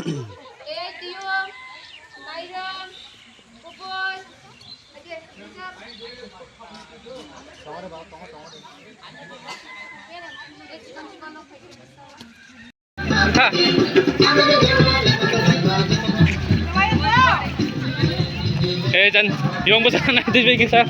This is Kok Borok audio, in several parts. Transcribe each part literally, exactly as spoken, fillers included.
Ei, tiyung, mairum, kubui, Eh, jan, yung bwsa nai twi bai kisa.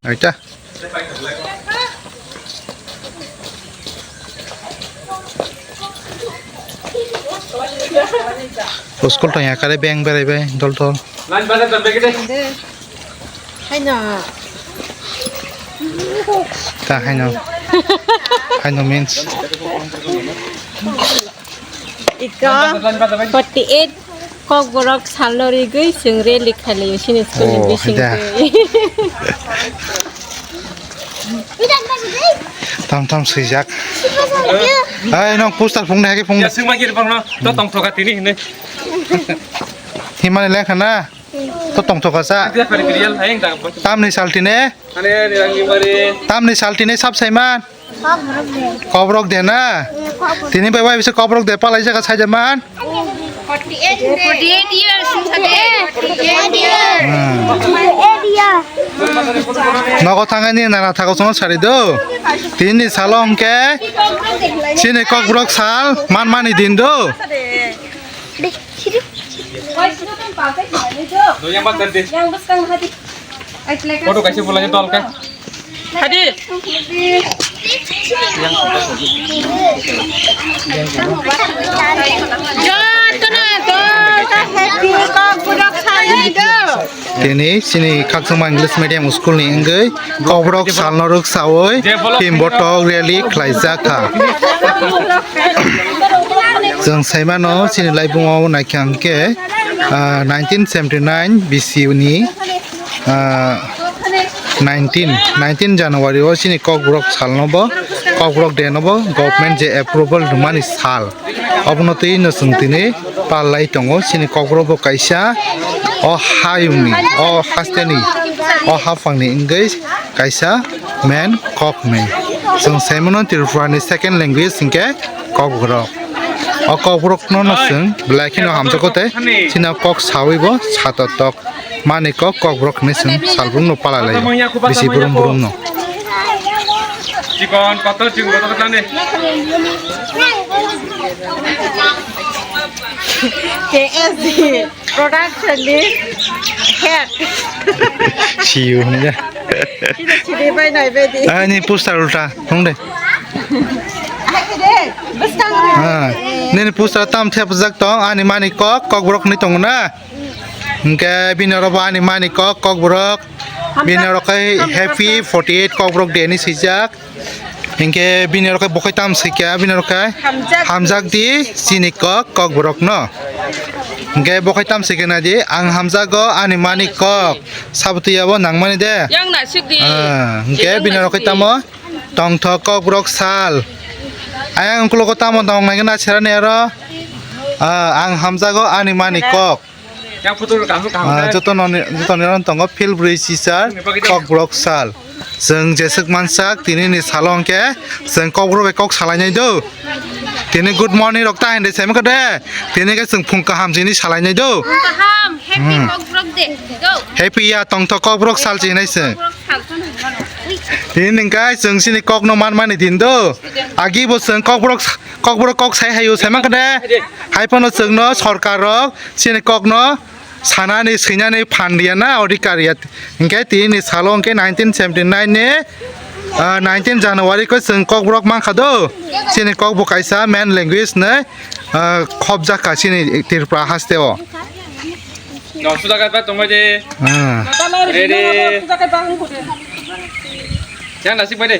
Aita. School tong ya kare beng berai bai dol dol. Haino. Ta haino. Haino means. Iko forty eight Kokborok salno rigwi chwng rally khailaiyo chini school ni bisingtwi. Tam tam swijak. Ai, nong poster phung de, hai phung de. Ya, swngma giri phangno, to tongthoka tini hine. Himani lekha na? To tongthoka sa. Dia pari real hai, yang tak apa. Tamni sal tine? Ane, ni rangi mari. Tamni sal tine sab saiman? Kokborok de na? Tini bai bai bisa kokborok de palai jaga sai de man? Forty eight years. Hmm. Nogo thangani nana thago songo sari do. Tini salo hwnkhe chini kokborok sal man mani din do. Yang bakar de. Yang bwskang hadi. Photo kaisa bolai dol ka. Hadi. Jotono dol ka happy kokborok salai do. Tini chini Khakchangma English Medium School ni wngwi Kokborok salno rwksawi team botok rally khlaijak kha. Chwng saimano chini laibungo naikha hwnkhe, ah, nineteen seventy nine B C ni, ah, nineteen, nineteen January o chini Kokborok salno bo, Kokborok day no bo government je approval rwmani sal. Obono twi no chwng tini pal lai tongo. Chini Kokborok bo kaisa o hayungni, o hasteni, o haphangni wngwi kaisa main kok hinwi. Chwng saimano Tripura ni second language hinkhe Kokborok. O Kokborok no no chwng belai kheno hamjakgo tei chini kok sawi bo satotok. Mani kok, Kokborok hinwi chwng salbrumno pala laio, bisi brum brumno. Chikon kotor, chikon kotor kani. K S D production ni head. See you, ya. Sida sidi bai nai bai di. Ani poster ulta, nung de. Ah, nini poster tam thepjak tong, ani mani kok, kokborok ni tongo na. Hingke bini oro bo ani mani kok, kokborok. Bini oro khe happy forty-eight kokborok day ni swijak. Hingke bini oro khe bo khe tam swi kha, bini oro khe hamjak di chini kok, kokborok no. Hingke bo khe tam swi kha na di, ang hamjago ani mani kok. Sabotwi abo nangmani de. Yang nasik di. Ah, hingke bini oro khe tamo tongthok kokborok sal. Ayang ukulok tamo tong nai na serani aro. Ah, ang hamjago ani mani kok. Yang photo kaham kaham Ah, khe. Joto noni, joto ni ron tongo phil bwrwi sisar, Ni bagwi kokborok sal. Chwng jeswk mansak, tini ni salo hwnkhe chwng kokborok bai kok salainai do. Tini good morning rok ta hindi sai mangkha de. Tini khe chwng phung kaham chini salainai do. Kaham, happy Hmm. Kokborok day. Go. Happy ya tongthok kokborok sal chinai chwng. Kokborok sal. Tini ningkai chwng chini kokno manmani din do. Agi bo chwng kokborok, kokborok kok sai hayo sai mangkha de. Hai phano chwngno sorkar rok chini kokno sanani swinani phan riya na odhikar ya. Hingke tini salo hingke nineteen seventy-nine ni, ah, nineteen January ko chwng kokborok mankha do. Chini kokbo kaisa main language ni, ah, khobjak kha chini Tripura haste o. No, sudakat ba tongbai de. Ah. Ready. Yang nasik bai de.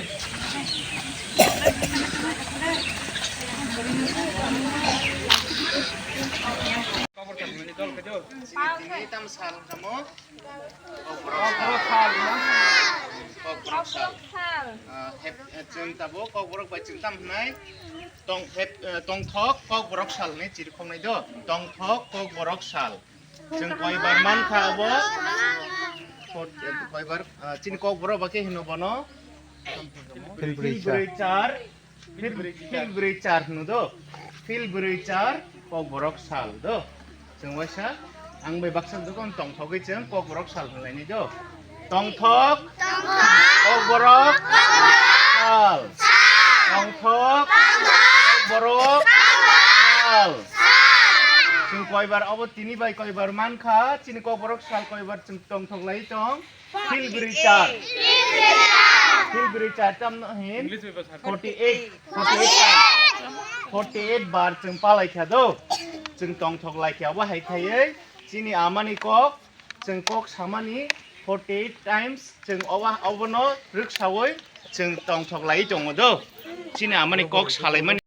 Kokborok sal wngkha mo? Kokborok sal. Kokborok sal. Ah, hep-, eh, chwng tabuk kokborok bai chwng tam hwnwi tong-, hep-, eh, tongthok kokborok sal hwnwi chirikhoknai do. Tongthok kokborok sal. Chwng koibar mankha abo? Kot-, eh, koibar, ah, chini kokborok ba khe hino bono? Phil bwrwi char. Phil bwrwi char. Phil, phil bwrwi char hwno do. Phil bwrwi char, kokborok sal do. Chwng waisa, ang bai baksa dokon tongthogwi chwng kokborok sal hwnlaini do. Tongthok. Kokborok. Sal. Tongthok. Kokborok. Sal. Chwng koibar obo tini bai koibar mankha, chini kokborok sal koibar chwng tongthok lai tong. Phil bwrwi char. Phil bwrwi char tam no hin? English paper sir. Forty eight. Forty eight times. Forty eight bar chwng palai kha do. Chwng tongthok lai kha. Obo hai khaiwi chini amani kok, chwng kok samani forty eight times chwng obo, obono rwksawi chwng tongthok lai tongo do. Chini amani kok salaimani.